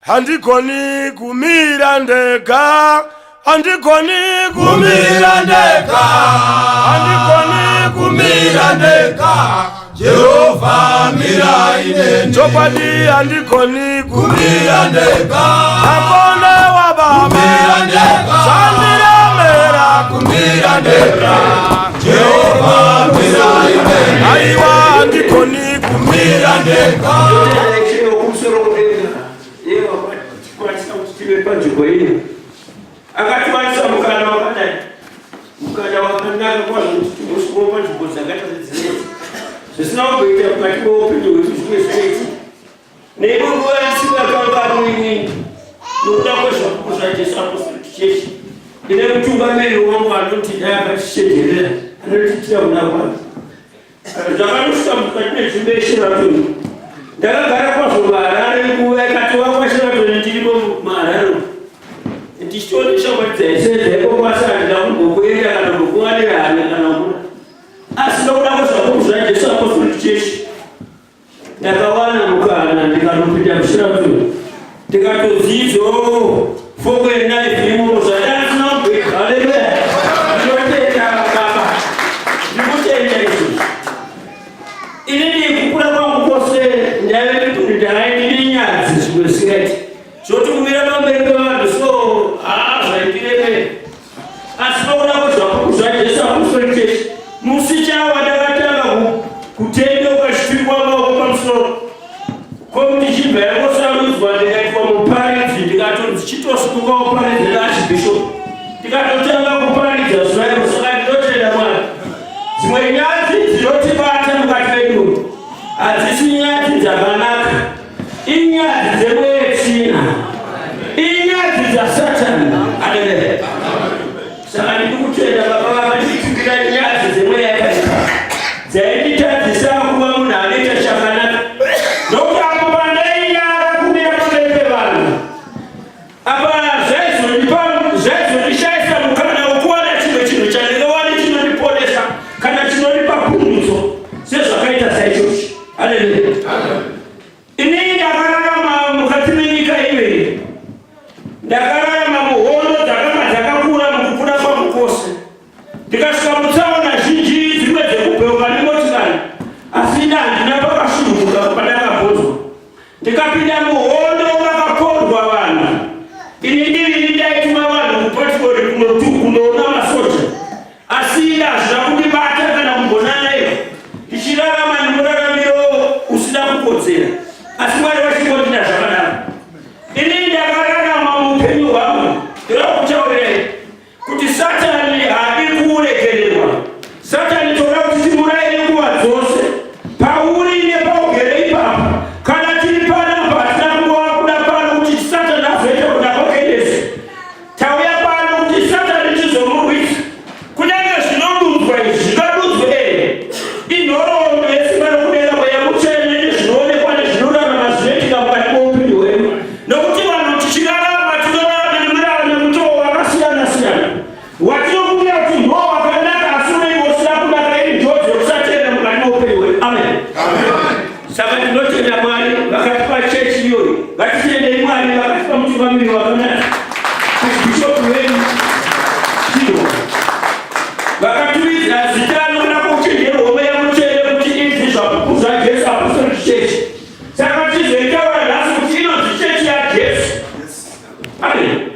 Handigoni kumira ndega, handigoni kumira ndega, handigoni kumira ndega. Jehovha mirai neni. Chokwadi handigoni kumira ndega. Takonewa baba. Kumira ndega. Zvandiremera kumira ndega. Jehovha mirai neni. Aiwa handigoni kumira ndega. Iye wakatikwanisa kuti tive panzvimbo ino, akatiwanisa mukana wakadai, mukana wakanaka kwazvo kuti timbosvikawo panzvimbo dzakaita sedzinedzi, zvisina kumboita mukati meupenyu hwedu zvimwe zvinoitika. Neimwe nguva yandisingakanganwi inini nokuda kwezvapupu zvaJesu Apostolic Church, ndine mutungamiriri wangu anoti dai akatichenjerera, anotiitira kuda kwake. Zvakandosvika mukati menzvimbo yeSheraton. Ndakagara kwazvo muHarare nguva ikatovakwa Sheraton ndirimo muHarare umu. Ndichitoona shamwari dzaisenza ikoko asi handina kumbokuenda kana kumbokuwanira hanya kana kuda. Asi nokuda kwezvapupu zvaJesu Apostolic Church Ndakawana mukana ndikanopinda muSheraton ndikatodzidzawo foko yenaifi imomo zvandasina kubheka. Haleluya! Ndinotenda baba, ndikutenda izvozvo. Inini kukura kwangu kwose ndaive ndai ndine nyadzi zvimwe zvisingaiti zvoti kumira pamberi pevanhu so haa zvaindiremera Asi nokuda kwezvapupu zvaJesu Apostolic Church, musi chawa ndakatanga kutendeuka chiturikwa maoko pamusoro komiti chibva yangosarudzwa ndikaitwa muparidzi ndikatonzi chitosumuka uparidze naarchbishop ndikatotanga kuparidza zuva iro. Saka ndinotenda Mwari. Dzimwe nyadzi dzinotibata mukati medu hadzisi nyadzi dzakanaka. Inyadzi dzemweya inyadzi dzasatani. Haleluya! Saka ndiri kutenda baba vakanditumira nyadzi dzemweya yakaipa dzainditadzisa kuva munhu anoita chakanaka, nokuti apo pandainyara kumira pamberi pevanhu apa zvaizondipa zvaizondishaisa mukana wekuwana chimwe chinhu chandingawane chinondiponesa kana chinondipa pundutso sezvakaita saichochi. Haleluya! Inini ndakararama mukati menyika iyoyi, ndakararama muhondo dzakanga dzakakura mukukura kwangu kwose, ndikasvika mutsaona zhinji dzimwe dzekubheuka nemotikari, asi ini handina pakashunguka pandakabvunzwa. Ndikapinda muhondo vakapondwa vanhu, ini ndirini ndaituma vanhu kuPatikori kunoona masoja. Asi ini hazvina kundibata kana kumbonana ivo ndichirarama nemuraramiro usina kukodzera, asi Mwari vachingondida zvakadaro. Ini ndakararama muupenyu hwangu, ndinoda kutaurirai kuti Satani haadi kuregererwa. Satani toda kuti timurayire nguva dzose pauri nepaugere ipapo. Kana tiri panapa hatina kungova kuda pano kuti Satani azoita kuda kwake nesu. Tauya pano kuti Satani tizomurwisa. Kunyange zvinodudzwa izvi zvingadudzwe here? Inhoroondo yesimba rokudenga Mweya Mutsvene nezvinoonekwa nezvinorarama zvinoitika mukati moupenyu hwedu. Nokuti vanhu tichirarama tinorarama nemirava nemutoo wakasiyana siyana watinofungira kuti ndiwo wakanaka asi unenge usina kunaka iri njodzi yokusatenda mukati moupenyu hwedu. Amen. Saka tinotenda Mwari vakatipa chechi iyoyi. Ngatitendei Mwari vakatipa mutungamiriri wakanaka. Bishop wedu Tino vakatumidzira zita nokuda kweuchenjeri hwomweya mutsvene kuti inzi Zvapupu zvaJesu Apostolic Church. Saka tizoitaura nhasi kuti inonzi chechi yaJesu. Amen.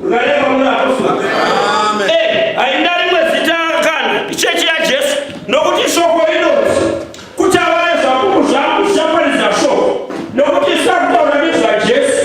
Rugare kwamuri apostle. Amen. Eh, haina rimwe zita kana chechi yaJesu nokuti shoko rinoti kutaura nezvapupu zvangu zvichaparidza shoko nokuti isakutaura nezvaJesu.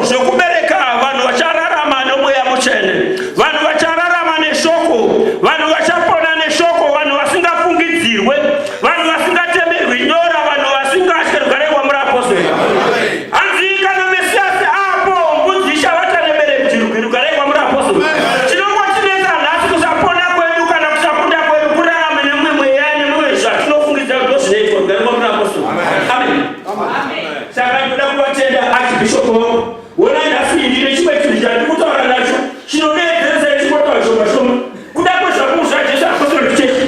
Zvekubereka vanhu vachararama noMweya Mutsvene, vanhu vachararama neshoko, vanhu vachapona neshoko, vanhu vasingafungidzirwe, vanhu vasingatemerwi nyora, vanhu vasingatye. Rugare kwamuri, apostle. Hanzi kana Mesiasi apo, mbudzi ichavata nebere muchirugwi. Rugare kwamuri, apostle. Chinongotinetsa nhasi kusapona kwedu kana kusakunda kwedu kurarama nemumwe mweya, nemumwe zvatinofungidzira kuti ndozvinoitwa. Rugare kwamuri, apostle. Amen. Saka ndinoda kuvatenda Archbishop wangu. Wona, nhasi ndine chimwe chinhu chandiri kutaura nacho chinodeedzeresa ichikotaura shoma shoma kuda kwezvapupu zvaJesu Apostolic Church.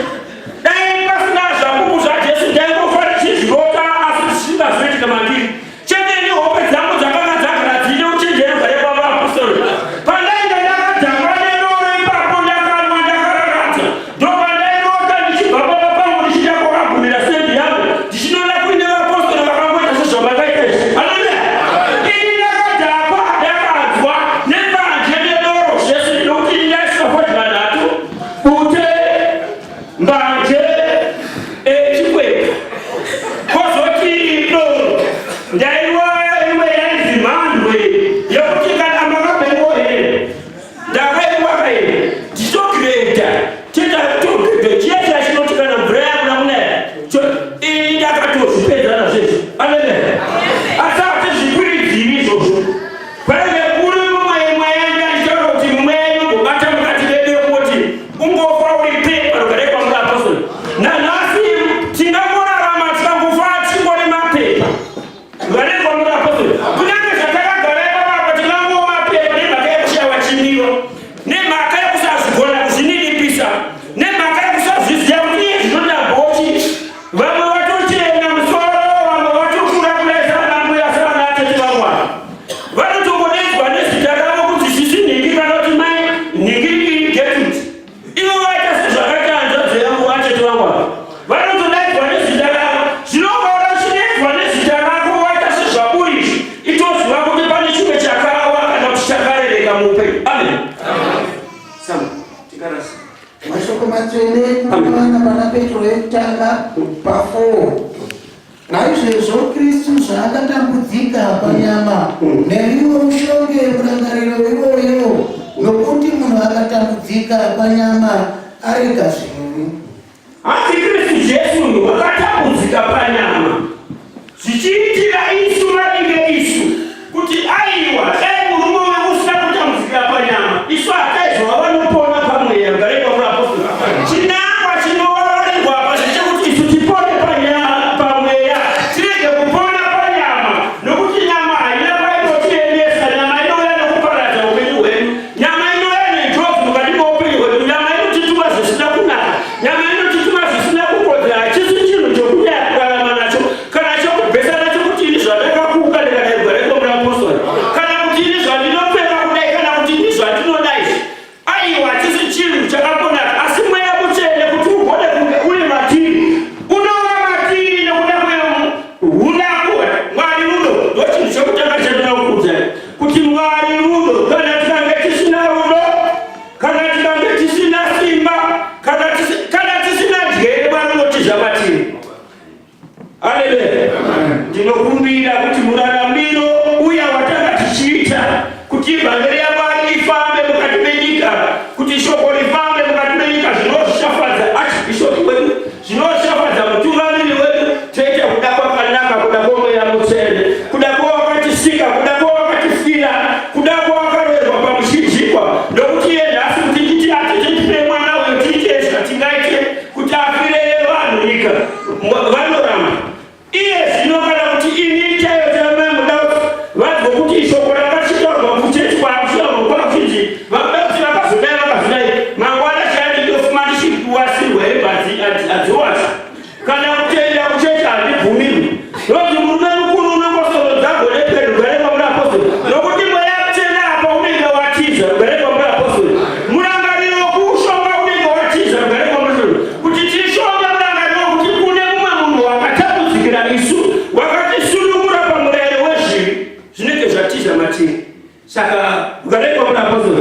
Dai pasina zvapupu zvaJesu, ndaingofa ndichizvirota asi zvisingazoitika mandiri. Chendeni hope dzangu dzakanga dzagara dziine uchenjeri hware kwavaapostoli. Pandainge ndakadhakwa nedoro ipapo, ndakanwa ndakararadza, ndopandairota ndichibva pamba pangu ndichienda kwakagumira sendi yangu, ndichinoona kuine vaapostoli vakangoita sezvamakaita izvi. Haleluya! Ini ndakadhakwa, ndakanzwa nembanje nedoro zvese, nokuti ini ndaiswa fodya nhatu, bute, mbanje, chikwekwe, kozoti doro. Ndaiwa imwe yainzi mhandwe yekuti kana makabhengo here, ndakaiwa kaini ndichitogreda titatogreda chiya chiya chinoti kana mvura yakuda kunaya. Ini ndakatozvipedza nazvezvo. Amen. Asi hatizvikwiridziri izvozvo. Kwaive kuri mumwe mweya, ndichitaura kuti mweya inombobata mukati medu yekungoti ungofa uri pepa. Rugare kwamuri, apostle. Nanhasi tingangorarama tikangofa tingori mapepa. Rugare kwamuri, apostle. Kunyange zvatakagara ipapapa, tingangova mapepa nemhaka yekushayiwa chimiro, nemhaka yekusazvigona kuzvininipisa, nemhaka yekusazviziva kuti iye zvinoda bochi. Vamwe vatochena musoro, vamwe vatokura kudai savana mbuya, savana atete vamwana vanotongodedzwa nezita ravo kuti sisi nhingi kana kuti mai nhingi Getrude. Ivo vaita sezvakaita hanzvadzi yangu, vatete vangu ava vanotodaidzwa nezita ravo. Zvinokaona uchidaidzwa nezita rako, waita sezvaburi izvi, itoziva kuti pane chimwe chakawa kana kuti chakarereka muupenyu. Amen. Sam, tikarasa. Mashoko matsvene tinowana pana Petro yekutanga pa4: "Naizvezvo Kristu zvaakatambudzika panyama, nemiwo mushonge murangariro iwoyo, nokuti munhu akatambudzika panyama arega zvivi." Hanzi Kristu Jesu uyu wakatambudzika panyama zvichiitira isu, varinge isu, kuti aiwa, dai murume uyu usina kutambudzikira panyama, isu hataizova vanopona pamweya. Rugare kwamuri, apostle. Chinangwa chinovarirwa apa ndechekuti isu tipone pamweya, tirege kupona panyama, nokuti nyama haina kwainotiendesa. Nyama inouya nokuparadza upenyu hwedu. Nyama inouya nenjodzi mukati meupenyu hwedu. Nyama inotituma zvisina kunaka. Nyama inotituma zvisina kukodzera. Hachisi chinhu chokunyaya kurarama nacho kana chokubhesa nacho kuti ini zvandakakuka ndikadai. Rugare kwamuri, apostle. Kana kuti ini zvandinopfeka kudai, kana kuti ini zvandinodai, aiwa, hachisi chinhu chakakonaka. Asi Mweya Mutsvene, kuti ugone kunge uri matiri, unova matiri nekuda kweunaku. Mwari rudo. Ndochinhu chekutanga chandinoda kukuudzai, kuti Mwari rudo. Kana tikange tisina rudo, kana tikange tisina simba, kana tisina dyere, Mwari unotiza matiri. Aleluya! Ndinokumbira kuti muraramiro uya watanga tichiita kuti ivhangeri yaMwari ifambe mukati menyika, kuti shoko rifambe mukati menyika, zvinozvichafadza Archbishop wedu, zvinozvichafadza mutungamiri wedu. Toita kuda kwakanaka, kuda kwoMweya Mutsvene, kuda kwowakatisika, kuda kwowakatifira, kuda kwawakaroverwa pamuchinjikwa. Nokuti iye nhasi kuti nditi atete mwana uyu, tiite zvatingaite kuti afire vanhu, nyika vanoramba iye zvino. Kana kuti ini chaiyo chamai muda vanzwa kuti shoko rakachitaurwa kuchechi kwakushaurwa kwakuchinzi vakuda kuti vakazodai vakazodai, mangwana chayandindofuma ndichiwasirwa hembe hadziwasi, kana kutoenda kuchechi handibvumirwi, nokuti murume mukuru unongosorodza gore pedu. Rugare kwamuri, apostle. Nokuti Mweya Mutsvene apa unenge watiza. Rugare kwamuri, apostle. Murangariro wekuushonga unenge watiza. Rugare kwamuri. Kuti tishonge murangariro wekuti kune mumwe munhu wakatambudzikira isu, wakatisunungura pamurayiro wezvivi, zvinenge zvatiza matiri. Saka rugare kwamuri, apostle.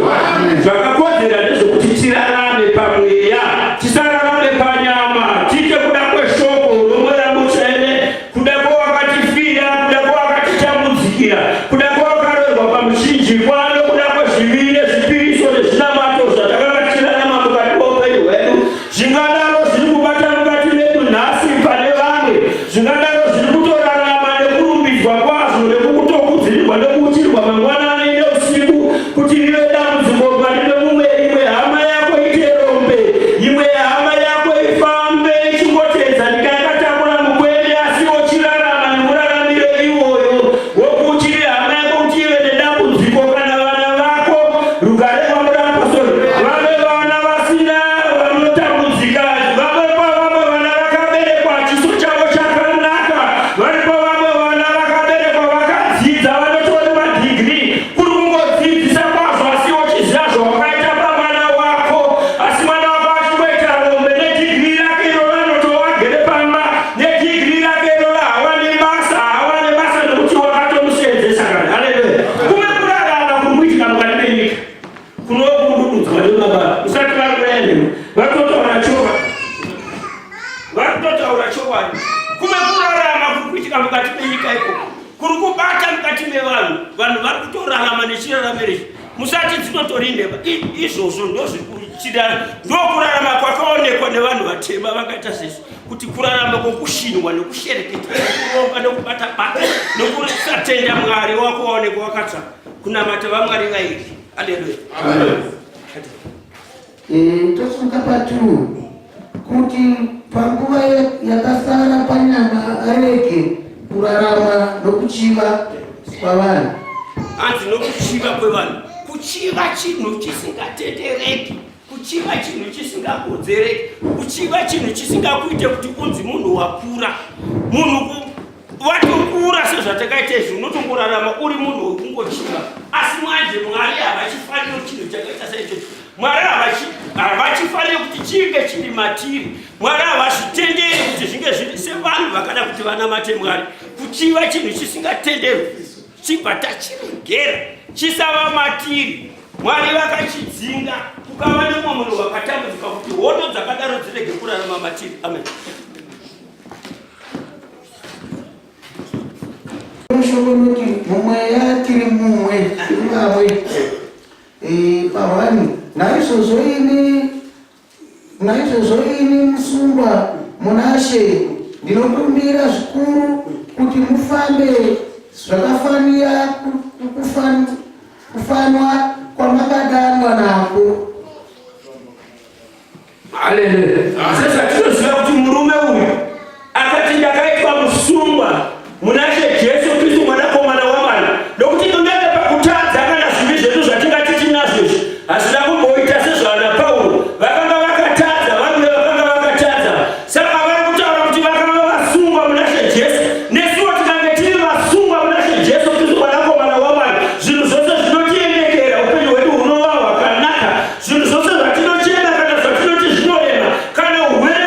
Zvakakodzera ndezvekuti tirarame pamweya, tisararame panyama. Tiite kuda kweshoko roMweya Mutsvene, kuda kwawakatifira, kuda kwawakatitambudzikira, kuda kwawakaroverwa. pamuchinjikwa nokuda kwezvivi nezvipiriso nezvinamato zvatakanga tichirarama mukati moupenyu hwedu. Zvingadaro zviri kubata mukati medu nhasi pane vamwe, zvingadaro zviri kutorarama nekurumbidzwa kwazvo nekukutokudzirirwa nekuuchirwa mangwanani neusiku kuti rive dambudziko mukati memumwe. Imwe hama yako ite rombe, imwe hama yako ifambe ichingotedza nyika yakatakura mukwende, asi uchirarama nemuraramiro iwoyo wokuuchirira hama yako kuti ive nedambudziko kana vana vako rugare rwamurapostori vave vana vasina vanotambudzika vave pavamwe vana vakaberekwa chiso chavo chakanaka vari pavamwe vana vakaberekwa vakadzidza vanotori madhigiri kuri kungodzidzisa kwazvo asi uchiziva zvawakaita pamwana wako asi mwana wako achingoita rombe nedhigiri rake iro vanotowagere pamba nedhigiri rake iroro hawane basa hawane basa nekuti wakatomusenzesa kana haleluya kumwe kurarama kuri kuitika mukati menyika kunokurududzwa nemababa usati vari kuenda vatotaura chokwadi vari kutotaura chokwadi kumwe kurarama kuri kuitika mukati menyika ikoko kuri kubata mukati mevanhu vanhu vari kutorarama nechiraramiro ichi musati dzinotori nhema izvozvo ndozvikuchida ndokurarama kwakaonekwa nevanhu vatema vakaita sezvo kuti kurarama kwokushinwa nekushereketa nekuromba nekubata bata nekusatenda mwari wako waonekwa wakatsva kunamata vamwari vairi aleluya. Tosunga patu kuti panguva yakasara panyama arege kurarama nokuchiva kwavanhu. Hanzi nokuchiva kwevanhu. Kuchiva chinhu chisingatendereki, kuchiva chinhu chisingakodzereki, kuchiva chinhu chisingakuite kuti unzi munhu wakura. Munhu watokura sezvatakaita izvi unotongorarama uri munhu wekungochiva. Asi manje Mwari havachifaniri chinhu chakaita saichocho. Mwari havachifaniri kuti chinge chiri matiri. Mwari havazvitenderi kuti zvinge zviri sevanhu vakada kuti vanamate Mwari. Kuchiva chinhu chisingatenderwi chibva tachiregera chisava matiri. Mwari vakachidzinga kukava nemumwe munhu wakatambudzika kuti hondo dzakadaro dzirege kurarama matiri. Amen. Shoko rinoti mumweya tiri mumwe tiri vamwe. Pahwani naizvozvo ini naizvozvo ini musungwa munaShe ndinokumbira zvikuru kuti mufambe zvakafanira kufanwa kwamakadanwa nako. Haleluya. Sezvatinoziva kuti murume uyu akati ndakaitwa musungwa munaShe Jesu Kristu mwanakomana waMwari, nokuti kunyange pakutadza kana zvivi zvedu zvatingati tinazvo izvi hazvina kumboita sezvana Pauro vakanga vakatadza, varume vakanga vakatadza. Saka vari kutaura kuti vakanga vasungwa munaShe Jesu. Nesuwo tikange tiri vasungwa munaShe Jesu Kristu mwanakomana waMwari, zvinhu zvose zvinotiendekera, upenyu hwedu hunova hwakanaka. Zvinhu zvose zvatinochena kana zvatinoti zvinorema kana urwere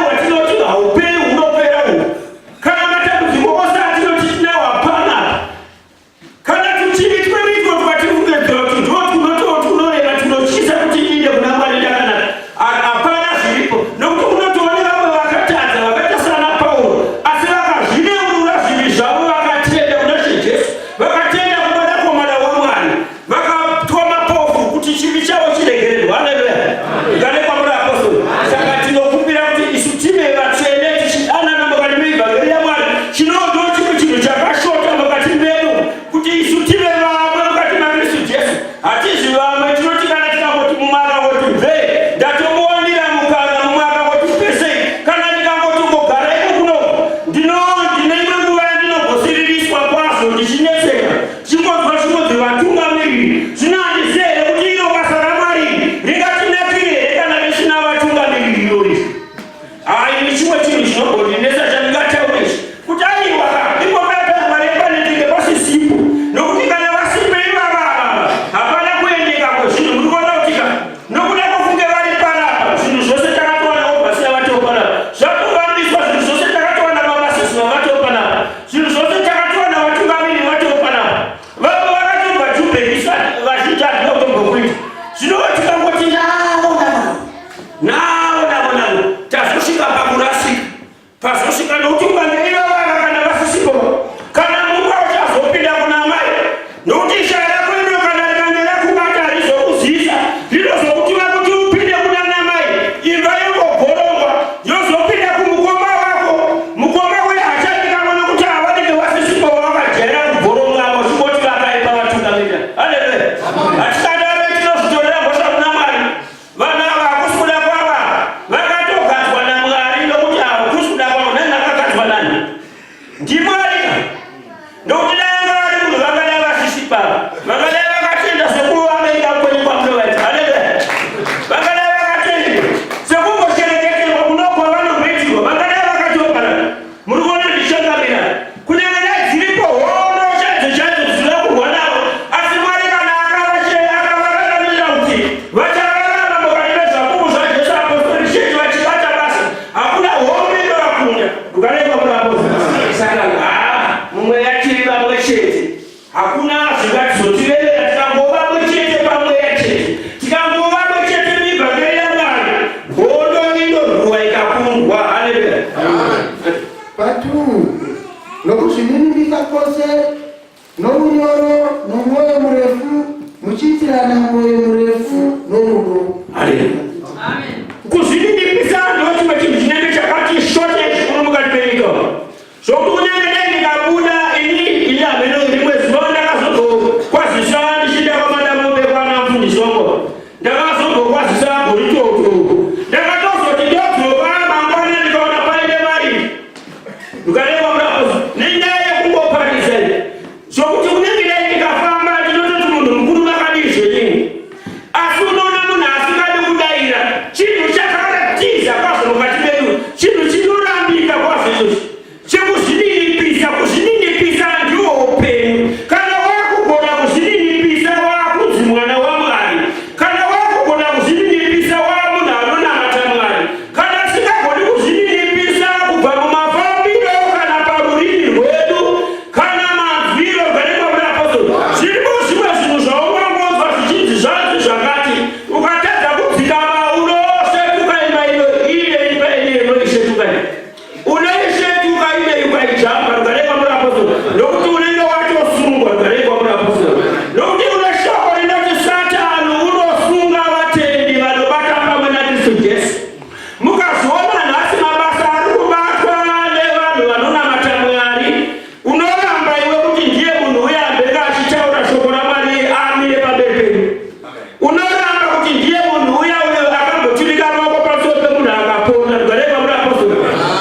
Muchiitirana mwoyo murefu norudo. Kuzvininipisa ndo chimwe chinhu chinenge chakati shortage zvikuru mukati menyika, zvokuti kunyange dai ndikabuda ini ini hameno, rimwe zuva ndakazombokwazisa ndichienda kwaMadamombe kwana mufundisi wangu. Ndakazombokwazisa goritoto, ndakatozoti ndodzoka mangwana, ndikaona paine mari ukareva murapozi nenyaya yekungoparidza iyi, zvokuti kunyange dai ndikafamba ndinototi munhu mukuru makadii zvenini, asi unoona munhu asingadi kudayira. Chinhu chakatiza kwazvo mukati medu, chinhu chinorambika kwazvo izvozvi chekuzvininipisa. Kuzvininipisa ndiwo upenyu. Kana wakugona kuzvininipisa, wakunzi mwana waMwari. Kana wakugona kuzvininipisa, wamunhu anonamata Mwari. Kana tisingagoni kuzvininipisa kubva mumafambiro kana parurimi rwedu kana manzwiro zvanenge munapostori, zvirimo zvimwe zvinhu zvaungangonzwa zvichinzi zvanzi zvakati, ukatadza kudzikama unosvetuka imba ino ine imba ine inoisvetuka, unoisvetuka ine ukaijamba rugarei kwamurapostori, nokuti unenge watosungwa. Rugarei kwamurapostori, nokuti une shoko rinoti Satani unosunga vatendi vanobata pamwe naKristu Jesu. Mukazoona nhasi mabasa ari kubatwa nevanhu vanonamata Mwari, unoramba iwe kuti ndiye munhu uya ambenge achitaura shoko raMwari amire pamberi penyu. Unoramba kuti ndiye munhu uya uyo akamboturika maoko pamusoro pemunhu akapona. Rugarei kwamurapostori,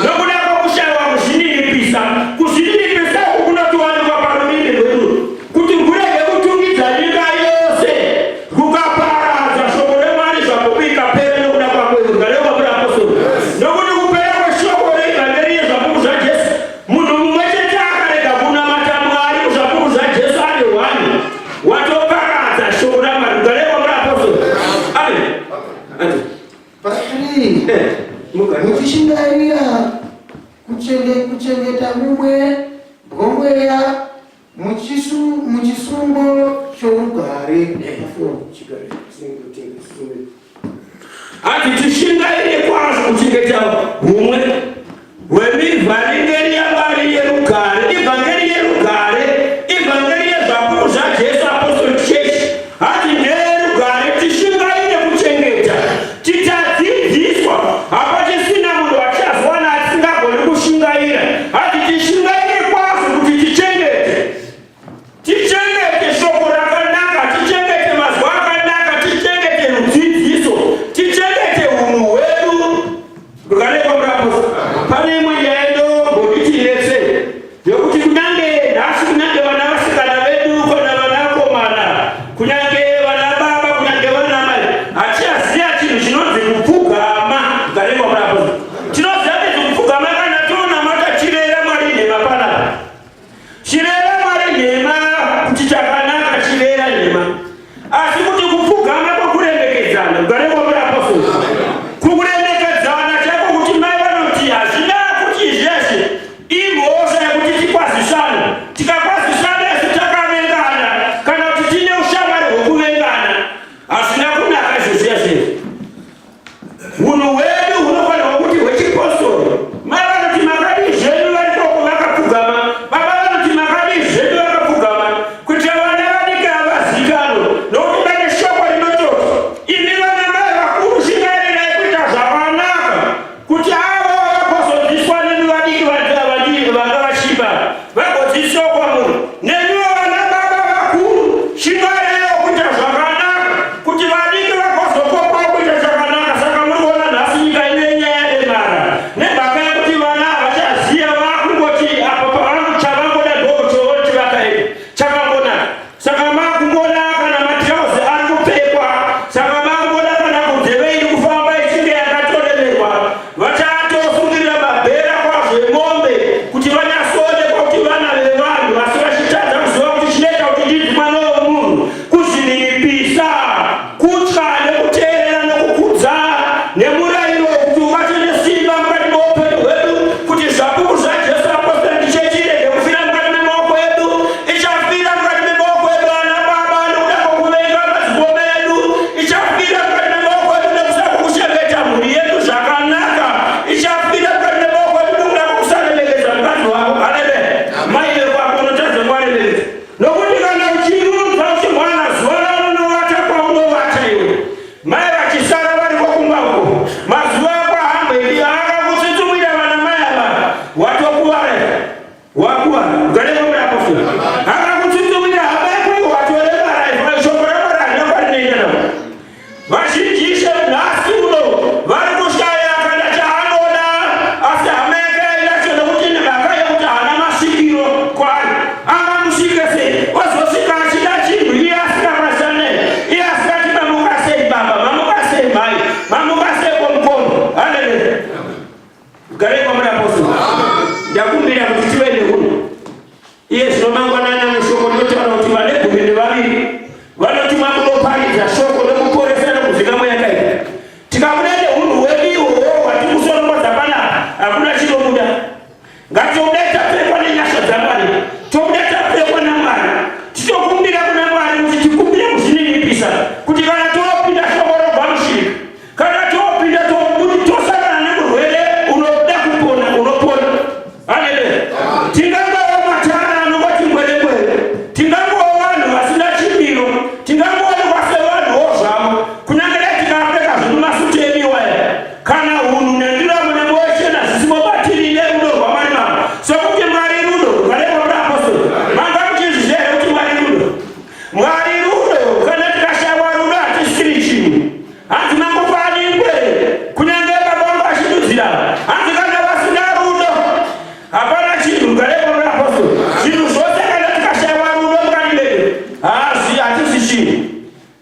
nokuda kwokushayiwa kuzvininipisa. Kuzvininipisa uku kunotowanikwa parurimi rwedu, kuti rwurege kutungidza nyika yose, rukaparadza shoko reMwari zvapo ikapera nokuda kwako iwe. Rugarei kwamurapostori, nokuti kupera kweshoko reivhangeri yezvapupu zvaJesu, munhu mumwe chete akarega kunamata Mwari muzvapupu zvaJesu ari one, watoparadza shoko raMwari. Rugarei kwamurapostori. Amen. Ati. Pa3. Mugare. Muchishingairira kuchengeta mumwe bwomweya muchisungo chorugare. Ati tishingaire kwazvo kuchengeta humwe hwemivhangeri yaMwari yerugare. Ivhangeri yerugare, ivhangeri yezvapupu zvaJesu, Apostolic Church, hati ndeyerugare. Tishingaire kuchengeta titadzidziswa. Hapachisina munhu wachazowana asingagoni kushingaira. Hati tishingaire kwazvo kuti tichengete shoko rakanaka, tichengete mazwi akanaka, tichengete rudzidziso, tichengete unhu hwedu. Rugare kwamuraposa. Pane imwe nyaya inombonditi netse yokuti kunyange nhasi, kunyange vana vasikana vedu kana vanakomana, kunyange vana baba, kunyange vana mai, hatichaziva chinhu chinonzi kupfugama. Rugare kwamuraposa. Tinoziva bedzi kupfugama kana tonamata chirera Mwari nhema panapa, chirera Mwari nhema kuti chakanaka, chirera nhema. Asi kuti kupfugama kwokuremekedzana, rugare kwamuraposa, kukuremekedzana chaiko, kuti mai vanoti hazvina kuti izvezvi imhosva yekuti tikwazisane. Tikakwazisana isu takavengana kana kuti tine ushamwari hwekuvengana, hazvina kunaka izvo zviya zvezvi. Unhu hwedu hunofanirwa kuti hwechipostori. Mai vanoti makadii zvenyu varikoko vakapfugama, baba vanoti makadii zvenyu vakapfugama, kuitira vana vadiki havazikanwe, nokuti pane shoko rinototi imi vana mai vakuru shingairirai kuita zvakanaka, kuti avo vagozodzidziswa nemi vadiki vanga vachipa vagodzidziswa kwamuri. Nemiwo vana baba vakuru shingairaiwo kuita zvakanaka.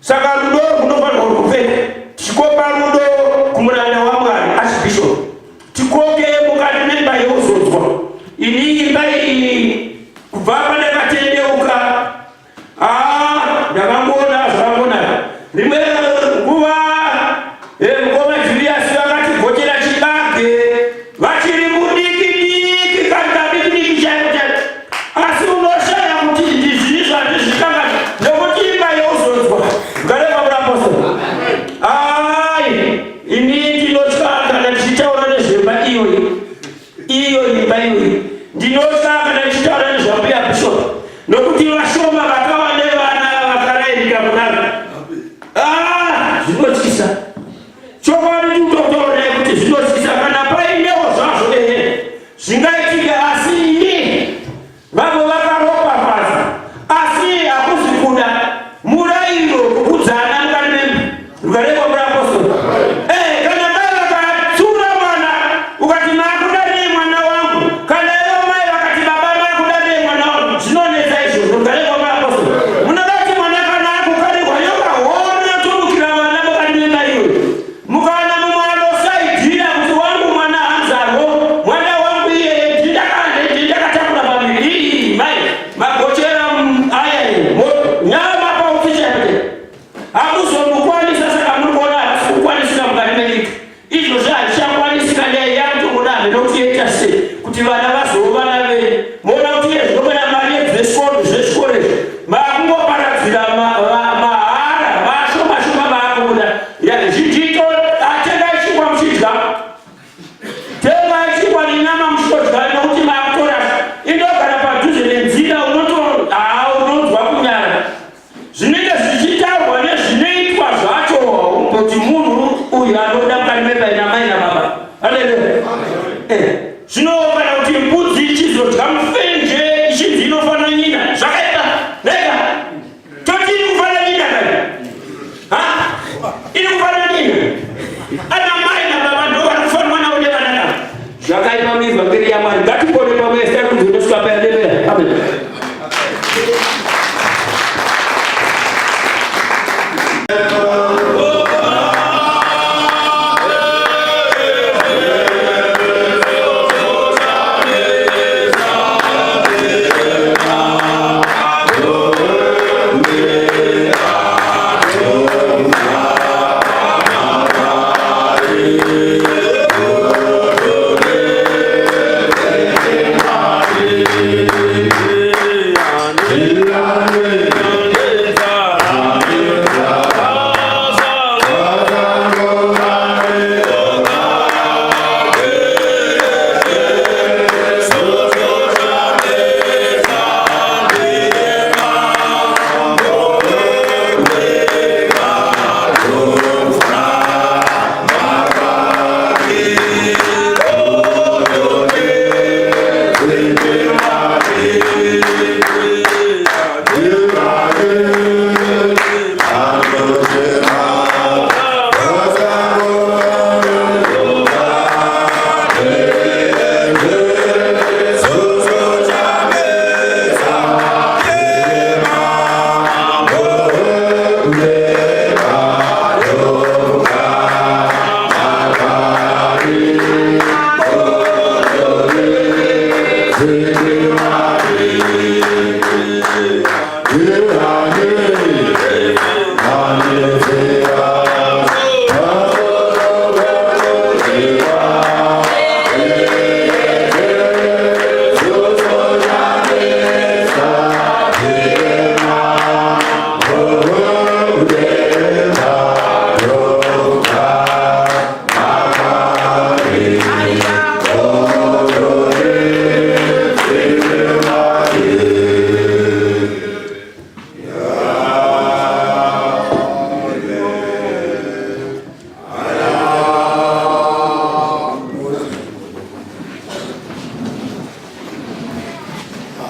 Saka rudo runofanirwa rwuve tichikopa rudo kumuranda waMwari Archbishop, tikoke mukati memba yeuzodzwa. Ini imba iyi kubva pandakatendeuka, haa ndakangoona zvakangonaka. Rimwe nguva eh, mukoma Julius vakatigochera chibage vachiri mudiki diki kari kadiki diki chaiko chaiko asi unoshaya kuti ndizvii zvandizvikanga nekuti imba yeuzodzwa ngareva murapostori ai ini ndinotya kana ndichitaura nezvemba iyoyi iyo imba iyoyi ndinotya kana ndichitaura nezvambuya bishop nokuti vashoma vakava nevana vakarairika kudaro ah, zvinotyisa Chokwadi ndikutotaura kuti zvinotyisa kana painewo zvazvo ehe zvingaitike asi ini vamwe vakaropafadzwa asi hakuzi kuda murairo kukudzana mukati memba rukareva murapostori eh, kana mai vakatsura mwana ukati maakuda nei mwana wangu kana ivo mai vakati baba maakuda nei mwana wangu zvinonetsa izvozvo rukareva murapostori munoda kuti mwana kana akukarirwa yoka hona tomukira vana mukati memba iyoyo mukawana mumwe anosaidzira kuti wangu mwana hanzarwo mwana wangu iyeye ndindakatakura pamiri ii mai magochera aya nyama paufichaite Hamuzomukwanisa saka muri kuona havasi kukwanisika mukati menyika. Izvozvi hazvichakwanisika nyaya yakutoona hameno kuti yoita sei kuti vana vazova vana venyu. Moona kuti iye zvino kana mari yedzvesikoro zvezvikoro izvi makungoparadzira mahara vashoma shoma vaakubuda zvichito atengai chingwa muchidya Tengai chingwa nenyama muchitodya nokuti makutora indogara padhuze nenzira unoto haa unonzwa kunyara zvinenge zvichitaurwa nezvinoitwa zvacho kuti munhu uyu anoda mukati memba ina mai nababa aleluya eh, zvino kana kuti mbudzi ichizodya mufenje ichinzi inofanira nyina zvakaipa neka toti iri kufanira nyina kai ha iri kufanira nyina ana mai nababa ndo vari kufanirwa navo nevana navo zvakaipa muevhangeri yamwari ngatipone pamwe sitari kunzonosvika payadevera amen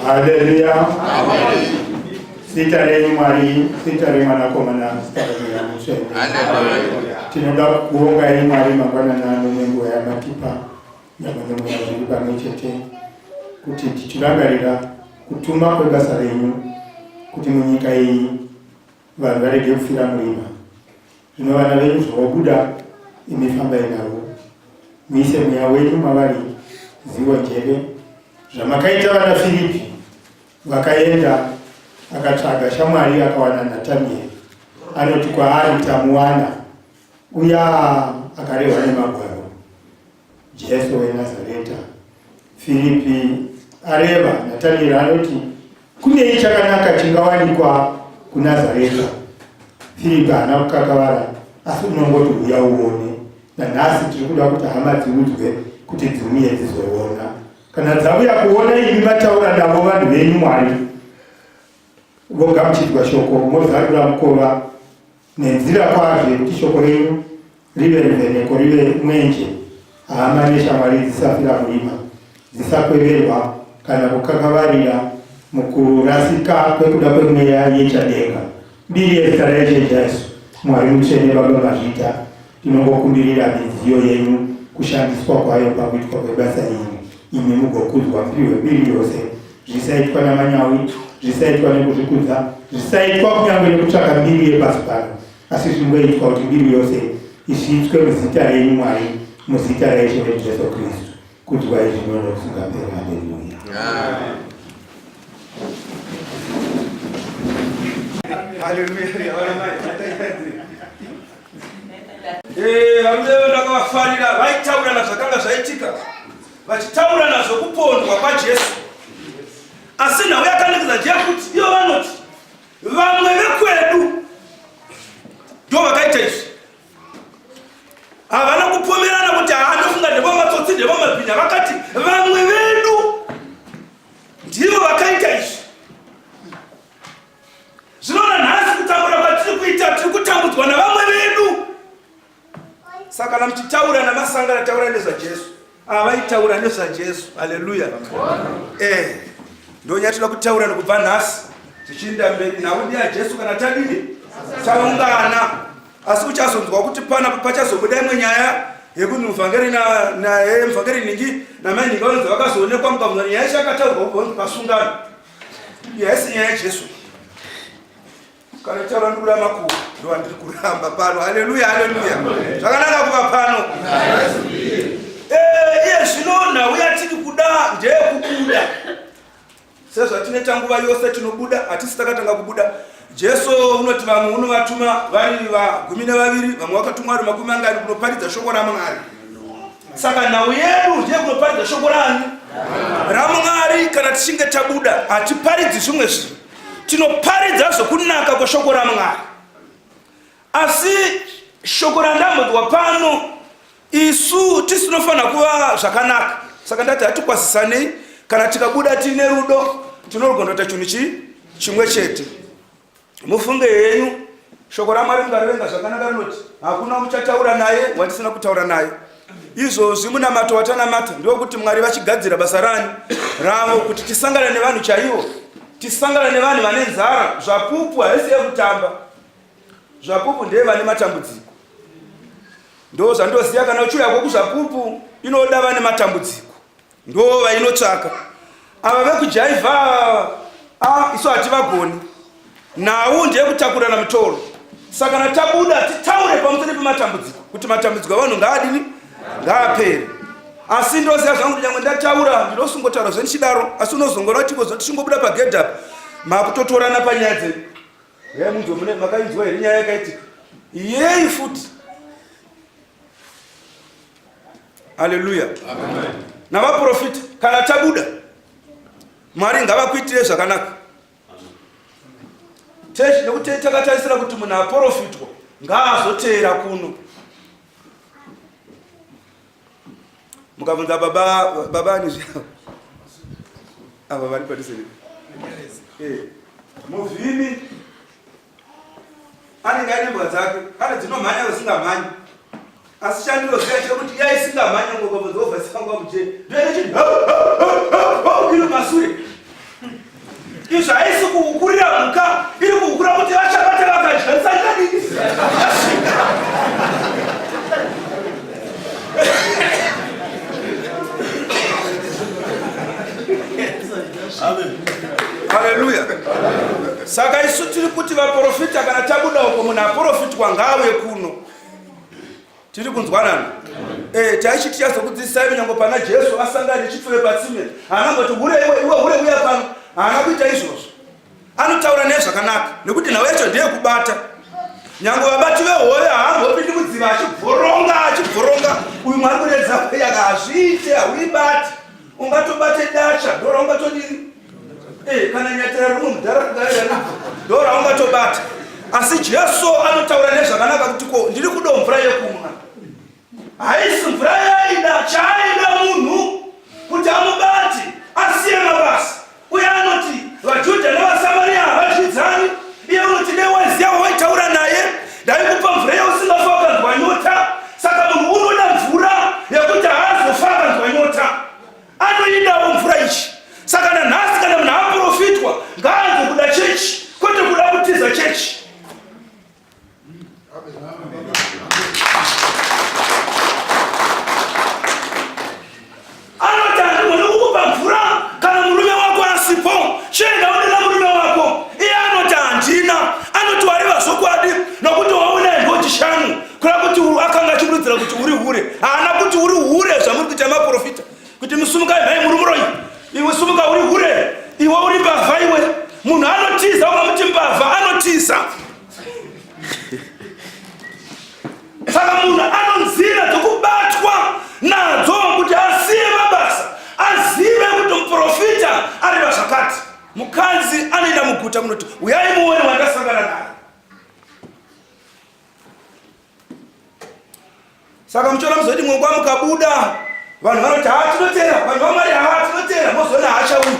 Haleluya. Zita renyu Mwari, zita remwanakomana, zita remweya mutsvene. Tinoda kukuongai Mwari mangwanani ano nenguva yamatipa nyama nemweya zviri pamwe chete kuti tichirangarira kutuma kwebasa renyu kuti munyika iyi. Vanhu varege kufira murima. Zvino vana venyu zvavobuda, imi fambai navo. Muise mweya wenyu mavari, zivo njeve. Zvamakaita vana Firipi vakaenda akatsvaga shamwari akawana Natanieri. Anoti kwaari tamuwana uya akarehwa nemagwaro. Jesu weNazareta. Firipi areva, Natanieri anoti, kunei chakanaka chingawanikwa kuNazareta? Firipi haana kukakavara, asi unongoti huya uone. Nanhasi tiri kuda kuti hama dziudzwe kuti dziuye dzizoona. Kana dzauya kuona imi mataura navo vanhu venyu Mwari, vogamuchidzwa shoko, mozarura mukova Nenzira kwazvo yekuti shoko renyu rive ruvheneko rive mwenje, hama neshamwari dzisafira murima, dzisakweverwa kana kukakavarira mukurasika kwekuda kwemweya yechadenga. Mbiri yezita raIshe Jesu, Mwari mutsvene Baba mazvita, tinongokumbirira midziyo yenyu kushandiswa kwayo pakuitwa kwebasa iri, imi mugokudzwa mupiwe mbiri yose. Zvisaitwa namanyawi, zvisaitwa nekuzvikudza, zvisaitwa kunyange nekutsvaka mbiri yepasi pano, asi zvingoitwa kuti mbiri yose isvitswe muzita renyu Mwari, muzita raIshe wedu Jesu Kristu. Kudzwai zvino nokusingaperi. Haleluya. Eh, varume ndakavafarira vaitaurana zvakanga zvaitika vachitaurana zvokupondwa kwaJesu. Asi nhau yakanakisa ndeyekuti ivo vanoti vamwe vekwedu ndo vakaita izvi. Havana kupomerana kuti haanofunga ndevamatsotsi ndevamabhinya, vakati vamwe vedu ndivo vakaita izvi. Zvino nanhasi kutambura kwatiri kuita, tiri kutambudzwa navamwe vedu. Saka kana muchitaura namasangana taurai nezvaJesu. Avaitaura ah, nezvaJesu. Haleluya. Eh. Ndonyaya tinoda kutaura nokubva nhasi tichiinda mberi nhau ndeyaJesu kana tadini taungana. Asi uchazonzwa kuti pana pachazobuda imwe nyaya yekuti muvhangeri na na muvhangeri ningi namai ningi vanonzi vakazoonekwa mukabvunza nyaya yacho yakataurwa kubva pasungano. Haisi nyaya yaJesu. Kana taura ndikuda makuva ndowandiri kuramba pano. Haleluya, haleluya. Zvakanaka kuva pano. Eh, iye zvino nhau yatiri kuda ndeyekubuda. Sezvatinoita nguva yose tinobuda, hatisi takatanga kubuda. Jesu unoti vamwe unovatuma vari vagumi nevaviri, vamwe vakatumwa vari makumi mangani kunoparidza shoko raMwari. Saka nhau yedu ndeyekunoparidza shoko rani? RaMwari. Kana tichinge tabuda hatiparidzi zvimwe zvinhu. Tinoparidza zvokunaka kweshoko raMwari. Asi shoko randambodzwa pano isu tisinofanira kuva zvakanaka. Saka ndati hatikwazisanei kana tikabuda tiine rudo tinorugona kuita chinhu chii chimwe chete. Mufunge henyu shoko raMwari mukarivenga zvakanaka rinoti hakuna muchataura naye wandisina kutaura naye. Izvozvi munamato watanamata ndewekuti Mwari vachigadzira basa rani ravo kuti tisangane nevanhu chaivo, tisangane nevanhu vane nzara. Zvapupu haisi yekutamba, zvapupu ndeye vane matambudziko. Ndo zvandoziva, kana uchiuya kwokuzvapupu inoda vane matambudziko ndo vainotsvaka. Ava vekujaivha ava isu hativagoni. Nhau ndeyekutakurana mutoro. Saka kana tabuda titaure pamusoro pematambudziko kuti matambudziko avanhu ngaadini ngaapere. Asi ndoziva zvangu kuti nyangwe ndataura ndinosungotaura zvendichidaro, asi unozongona kuti kozoti tichingobuda pagedhi apa makutotorana panyaya dzedu. Yai munzwe mune makainzwa here nyaya yakaitika yei futi? Haleluya. Navaprofita kana tabuda Mwari ngavakuitire zvakanaka. Teshi nekuti takatarisira kuti munhu aporofitwa ngaazoteera kuno. Mukabvunza baba baba ani zvavo ava vari padhuze eh, muvhimi anenge aine mbwa dzake pane dzinomhanya usingamhanyi asi chandinoziva chekuti iya isingamhanye ngokabvunza wobva isingangwa muje ndoine chinhu iri masure izvo haisi kuhukurira mhuka iri kuhukura kuti vachabata vakadya ndisati ndadini Haleluya. Saka isu tiri kuti vaprofita kana Aprofitwa ngaauye kuno. Tiri kunzwanana? Eh, taichi tichazokudzidzisai kunyange pana Jesu asangana nechipfeve patsime. Haana kungoti hure iwe, iwe hure uya pano. Haana kuita izvozvo. Anotaura naye zvakanaka nekuti nhau yacho ndeyekubata. Nyange vabati vehove haambopindi mudziva achibvoronga achibvoronga. Uyu mwari kuredza yaka hazviite hauibati. Ungatobate dacha ndoraungatodini? Eh, kana nyatira rimwe mudhara kugarira ndoraungatobata. Asi Jesu anotaura nezvakanaka kuti ko ndiri kuda mvura yekumwa. Haisi mvura yaida, chaaida munhu kuti amubate asiye mabasa. Uye anoti vaJudha nevaSamaria havadyidzani. Iye unoti dai waiziva wawaitaura naye, ndaikupa mvura yausingafa wakanzwa nyota. Saka munhu unoda mvura yekuti haazofa akanzwa nyota. Anoidawo mvura ichi. Saka nanhasi kana munhu aprofitwa ngaanzwe kuda chechi kwete kuda kutiza chechi. Anoti handigoni kukupa mvura kana murume wako asipo, chienda unena murume wako. Iye anoti handina. Anoti wareva zvokwadi nokuti waona ndoti shanu kureva kuti akanga achikurudzira kuti uri hure. Haana kuti uri hure zvamuri kuita maprofita kuti musumukai mhai muri muroyi iwe sumuka uri hure iwe uri mbavha iwe. Munhu anotiza ukamuti mbavha anotiza. Saka munhu anonzira dzokubatwa nadzo kuti asiye mabasa, azive kuti muprofita areva zvakati. Mukadzi anoenda muguta kunoti uyai muone wandasangana naye. Saka muchiona muzoti mwe mukabuda vanhu vanoti haa tinotera, vanhu vaMwari haa tinotera, mozoona haachauyi.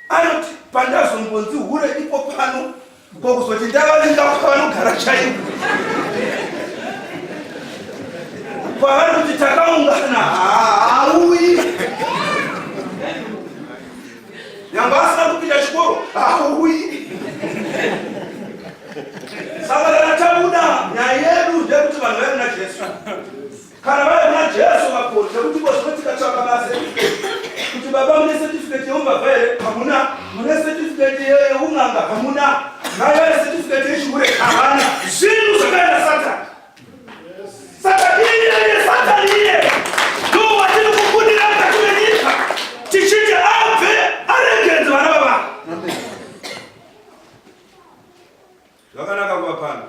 Anoti pandazombonzi hure ipo pano ko kuzoti ndavavinga kwavanogara chaiko kwavari kuti takaungana haauyi nyangwe asina kupinda chikoro haauyi saka kana tabuda nyaya yedu ndeyekuti vanhu vaive na Jesu Kana vave kuna Jesu vapori nekuti ko zvino tikatsvaka macertificate kuti baba mune certificate yeumbavha here? Hamuna. Mune certificate yeun'anga? Hamuna. Mai vane certificate yechihure? Havana. Zvinhu zvakaenda Satani. Saka iye Satani iye ndo watiri kukundira mukati menyika tichiti abve aregedze vana vavanhu. Zvakanaka kuva pano.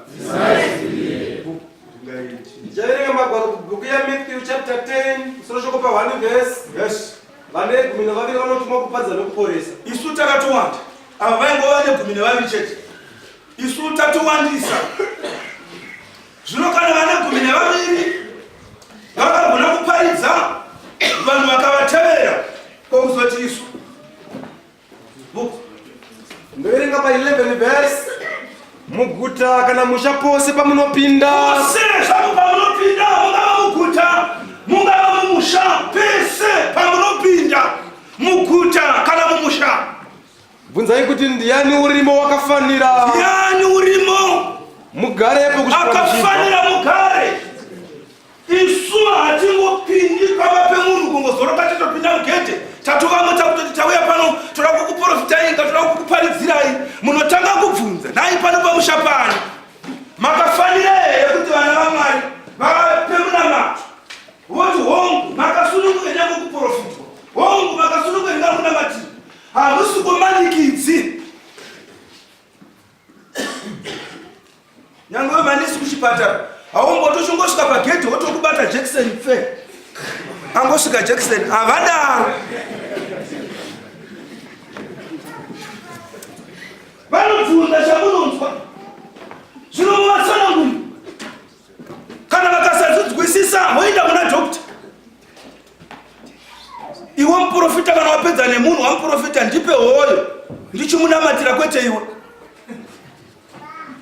Ndichaverenga magwaro kubhuku yaMatthew chapter 10 musoro shoko pa 1 verse. Yes. Vane 12 vanotumwa kuparidza nokuporesa. Isu takatowanda. Ava vaingova ne12 chete. Isu tatowandisa. Zvino kana vane 12 vakagona kuparidza vanhu vakavatevera, ko kuzoti isu? Book. Ndoverenga pa 11 verse. Muguta kana musha pose pamunopinda. Pose zvapo pamunopinda, mungava muguta, mungava mumusha, pese pamunopinda, muguta kana mumusha. Bvunzai kuti ndiani urimo wakafanira. Ndiani urimo? Mugarepo kusvikira akafanira mugare. Isu hatingopindi pamba pemunhu kungozoroka totopinda mugedhe tatovamo takutoti tauya pano toda kukuprofitai ka toda kukuparidzirai munotanga kubvunza nhai pano pamusha pano makafanira here kuti vana vamwari vape munamato voti hongu makasununguka nyange kuprofitwa hongu makasununguka ndinga kunamatira hamusi kumanikidzi Nyange wemanesi kuchipatara haumbotochingosvika pagedhi wotokubata jekiseni pfe angosvika jekiseni havadaro vanobvunza chamunonzwa zvino muvatsananguri kana vakasazvinzwisisa voenda kuna doctor iwe muprofita kana wapedza nemunhu wamuprofita ndipe hoyo ndichimunamatira kwete iwe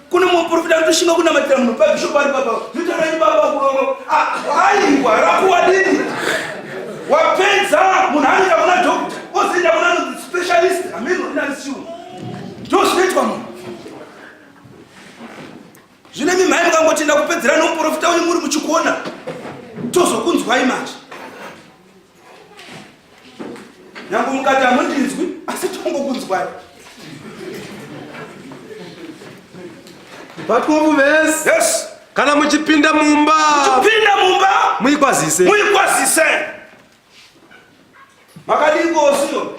Kune muprofita anotoshinga kunamatira munhu pabishop ari baba. Zita renyu baba kurongo. Aiwa rakuwa dini? Wapedza munhu anoenda kuna doctor, ozoenda kuna specialist, ameno ina siu. Ndozvinoitwa munhu. Zvino imi mhai mukangotenda kupedzera nomuprofita wenyu muri muchikona tozokunzwai manje. Nyange mukati hamundinzwi asi tongokunzwai. Pa12 verse. Yes. Kana muchipinda mumba. Muchipinda mumba. Muikwazise. Muikwazise. Makadiko osiyo.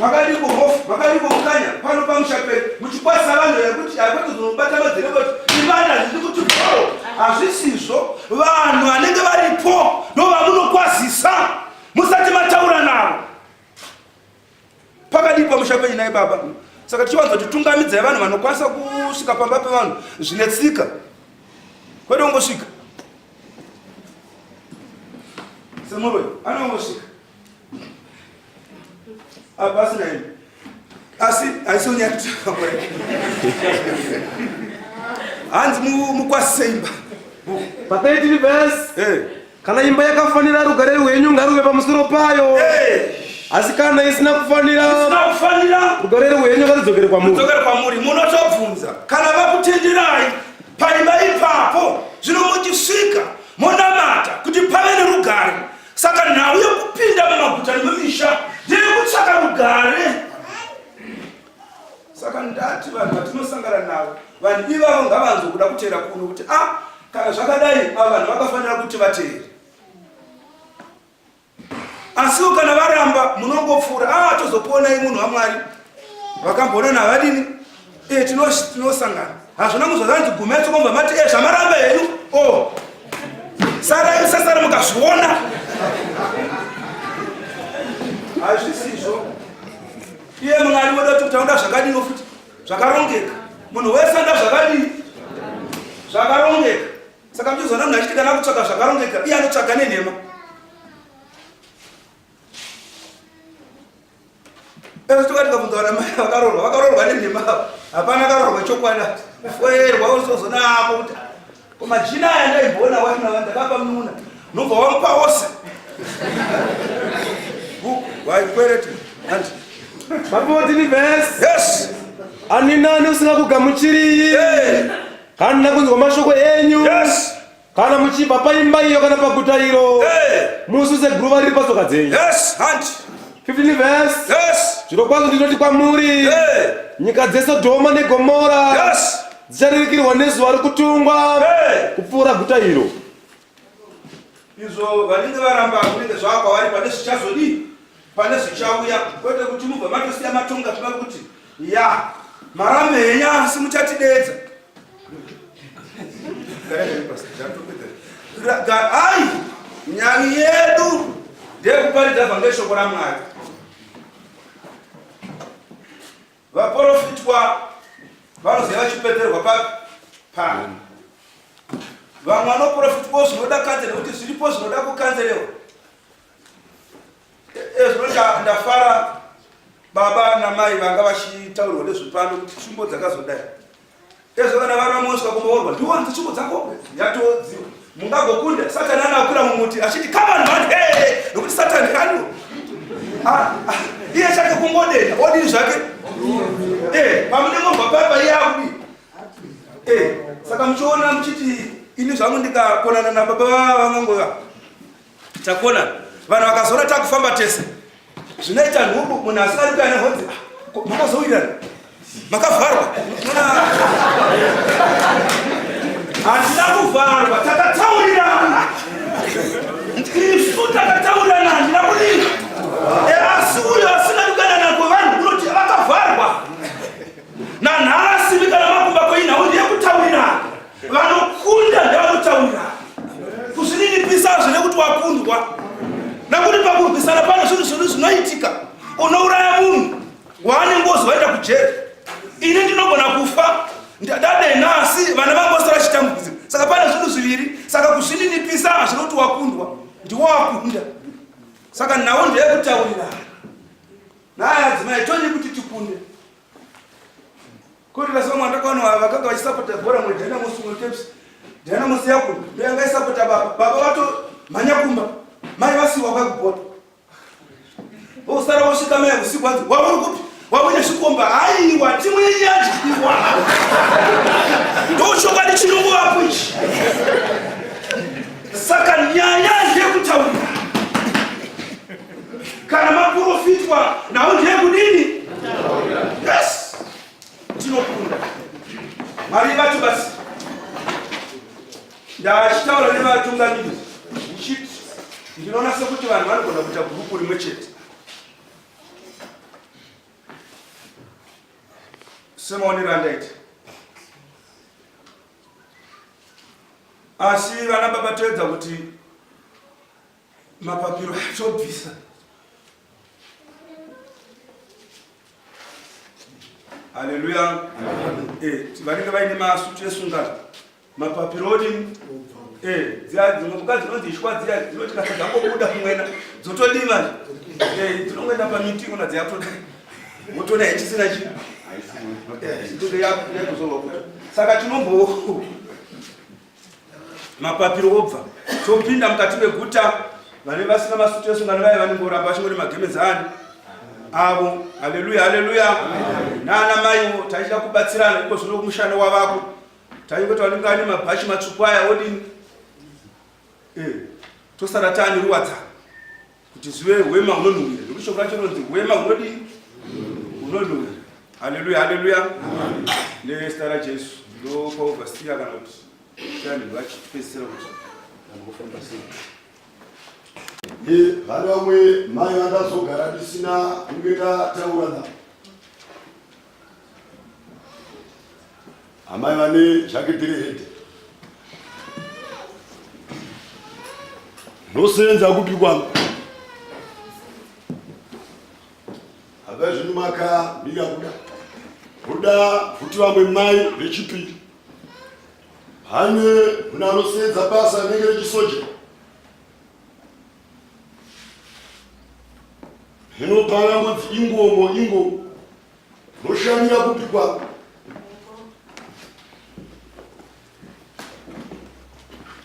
Makadiko hofu, makadiko mukanya, pano pamusha pedu. Muchikwazisa vanhu vekuti hakwete kuzobata madzere kuti ibanda zviri kuti bho. Hazvisizvo. Vanhu vanenge varipo ndovamunokwazisa musati mataura navo. Pakadii pamusha penyu nhai baba? Saka tichiwanza kuti tungamidzai vanhu vanokwanisa kusvika pamba pevanhu zvine tsika. Kwete kungosvika. Semuroyi anongosvika. Apa asina hembe. Asi haisi nyaya kutanga. Hanzi mukwasise imba. Pa 13 verse. Eh. Kana imba yakafanira rugare rwenyu ngaruve pamusoro payo. Hey. Asi kana isina kufanira, isina kufanira rugare rwenyu ngarudzokere kwamuri. Rudzokere kwamuri. Munotobvunza kana vakutenderai paimba ipapo, zvino muchisvika monamata kuti pave nerugare. Saka nhau yekupinda mumaguta nemumisha ndeyekutsvaka rugare. Saka ndati vanhu vatinosangana navo, vanhu ivavo ngavanzwe kuda kuteera kuno kuti a ah, kana zvakadai ava vanhu vakafanira kuti vateere. Asiwo kana varamba munongopfuura, ah tozokuonai munhu waMwari. Vakamboonana havadini? Eh tinosangana. Hazvina kuzozanzi gumai tsokomba mati eh zvamaramba henyu. Oh. Sarai musasara mukazviona. Hazvisizvo. Iye Mwari wedu ati kuti anoda zvakadini futi zvakarongeka. Munhu wese anoda zvakadini? Zvakarongeka. Saka muchizoona munhu achiti kana kutsvaga zvakarongeka, iye anotsvaga nenhema. Ezvo tikati tikabvunza vana mai vakaroorwa, vakaroorwa nenhema. Hapana akaroorwa chokwadi. Kufoyerwa uzozoona apo kuti Ko majina aya ndaimboona wani na ndakapa mununa. Nobva wamupa wose. Book waikwereti. Hanti. Pa14 verse. Yes. Ani nani usingakugamuchiriyi? Hey. Kana kunzwa mashoko enyu. Yes. Kana muchibva paimba iyo kana paguta iro. Hey. Mususe guruva riri patsoka dzenyu. Yes, hanti. 15 verse. Yes. Zvirokwazvo ndinoti kwamuri. Hey. Nyika dzeSodhoma neGomora. Yes. Dzicharerukirwa nezuva rokutongwa Hey! kupfuura guta iro. Izvo vanenge varamba kunenge zvava kwavari pane zvichazodii pane zvichauya kwete kuti mubva matosiya matonga zviva kuti ya marambe henyu asi muchatideedza ai nyavi yedu ndeyekuparidza vhangeri shoko ramwari Vaporofitwa vanoziva vachipedzerwa papi? Pano. Vamwe vanoporofitwawo zvinoda kanzere nekuti zviripo zvinoda kukanzerewa. Ezvino e, ndafara baba namai vanga vachitaurirwa nezvepano kuti tsvimbo dzakazodai. Ezvo kana vari vamwe vosvika kumboorwa ndiwanze tsvimbo dzako yatodziwa. Mungagokunda Satani anakwira mumuti achiti come on man hey nokuti Satani ano ah, ah, iye chake kungodenda odini zvake eh pamunenge mobva papa iye akudi eh saka muchiona muchiti ini zvangu ndikakonana nababa vangangova takonana vanhu vakazoona takufamba tese zvinoita nhubu munhu asina ari kuya nehodzi ah, makazowirirana makavharwa handina kuvharwa takataurirana isu takataurirana handina kudii e, asi uyo asina kudanana kwevanhu kunoti vakavharwa nanhasi mikana makumba kweinhau ndeyekutaurirana Vanokunda ndevanotaurira. Kuzvininipisa hazvine kuti wakundwa. Nekuti pakurwisana pane zvinhu zvinhu zvinoitika. Unouraya munhu waane ngozi waenda kujeri. Ini ndinogona kufa ndadenha asi vana vangu vose vachitambudzika. Saka pane zvinhu zviviri. Saka kuzvininipisa hazvine kuti wakundwa. Ndiwo wakunda. Saka nhau ndeyekutaurirana. Nhai adzimai todii kuti tikunde? Kuri vasoma ndakaona vakanga vachisapota bhora mwe Dynamos mwe Caps. Dynamos yako ndo yanga isapota baba. Baba vato mhanya kumba. Mai vasiwa kwa kubhora. Vosara vosvika mai usiku hanzi wauri kupi? Wawine zvikomba. Aiwa timu yenyu yadyiwa. Ndochokwadi chinongovapo ichi. Saka nyaya ndeyekutaurira. Kana maprofitwa nhau ndeyekudini? Yes. Tinokunda. Mwari vatibatsire. Ndachitaura nevatungamiriri ndichiti ndinoona sekuti vanhu vanogona kuita gurupu rimwe chete semaonero andaita asi vana baba toedza kuti mapapiro tobvisa haleluya eh, vanenge vaine masutu esungano mapapiro odini eh, dziya dzimwe mbuka dzinonzi ishwa dziya dzinoti kana dzangobuda kumwena dzotodii manje eh, dzinongoenda pamiti kuna dziya todii wotoona ichisina chi yakuzorwa kuti saka tinombo mapapiro obva topinda mukati meguta vane vasina masutu esungano vaye vanongoramba vachingori magemenzi ani avo haleluya haleluya nana maiwo taichida kubatsirana iko zvino kumushando wavako taingoti vanenge vane mabhachi matsvuku aya odini eh, tosara taani ruwadzano kuti zvive hwema hunonhuwira nekuti shoko racho rinonzi hwema hunodii hunonhuwira haleluya haleluya nezita rajesu ndopaovhasiya kana kuti chani vachipedzisira kuti vanhu vofamba sei Vane vamwe mai vandazogara ndisina kunge ndataura navo. Amai vane jacket rered. Nosenza kupi kwangu? Apa zvino makamira kuda. Kuda futi vamwe mai vechipiri. Hane munhu anosenza basa rinenge rechisoja. Hino pangangodzi ingomo ingomo. Noshamira kupi kwako?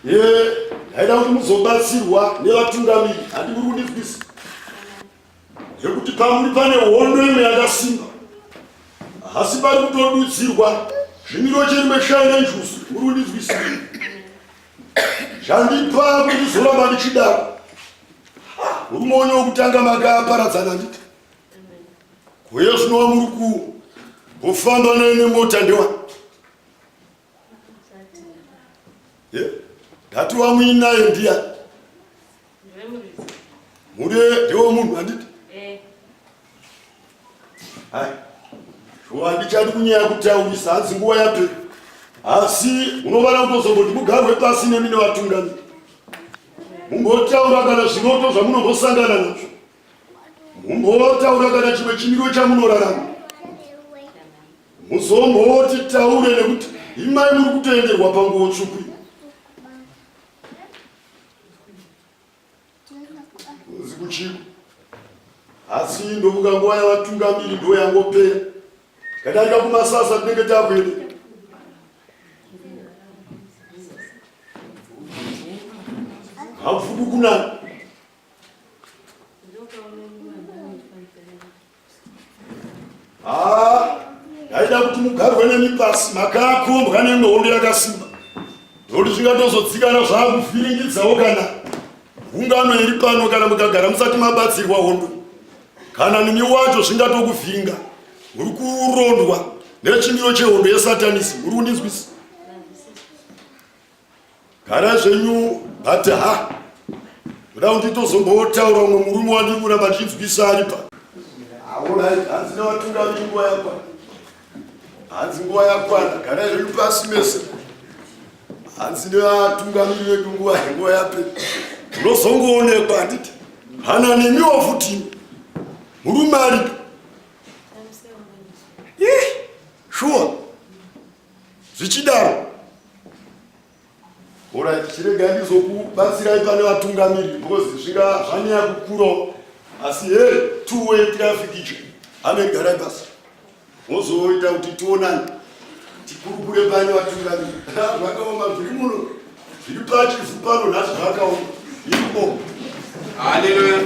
Ye, ndaida kuti muzobatsirwa nevatungamiri, handi muri kundinzwisa. Nekuti pamuri pane hondo imwe yakasimba. Asi pari kutodudzirwa zvimiro cherimwe shaya nenjuzu, muri kundinzwisa. Zvandipa kuti ndizoramba ndichidaro. Murume wenyu wekutanga makaparadzana nditi. Uye zvino wamuri kufamba naye nemota ndewa ndati wamuinaye ndiya muri ndewe munhu handiti eh. hai handichadi kunyaya kutaurisa hanzi nguva yapera asi unovana kutozomboti mugarwe pasi nemi nevatungamiri mumbotaura kana zviroto zvamunombosangana nazvo Mumbotaura kana chimwe chimiro chamunorarama. Muzomboti taure nekuti imai muri kutoenderwa panguo tsvuku. Kunzi kuchiko. Asi ndofunga nguva yavatungamiri ndo yangopera. Kadarika kumasasa tinenge takuenda. Hapfuku kunani. Ah, ndaida kuti mugarwe nemi pasi makakombwa nemwe hondo yakasimba nokuti zvingatozodzikana zvakuvhiringidzawo kana ungano iri pano kana mukagara musati mabatsirwa hondo kana nemi wacho zvingatokuvhinga muri kurondwa nechimiro chehondo yesatanism muri kundinzwisa Gara zvenyu but ha ndoda kuti tozombotaura umwe murume wandiri kuramba ndichinzwisa ari pa. Alright, hanzi nevatungamiri nguva yakwana. Hanzi nguva yakwana, garai zvenyu pasi mese. Hanzi nevatungamiri vedu nguva nguva yapera. Unozongoonekwa handiti? Hana nemiwo futi murume aripo. Ih, sure. Zvichidaro. Alright, chiregai ndizokubatsirai pane vatungamiri because zvinga zvanyaya kukurawo asi hey, two way traffic icho ane garai basi mozoita kuti tionane tikurukure pane vatungamiri zvakaoma zviri muno zviri pachifu pano nhasi zvakaoma iripo haleluya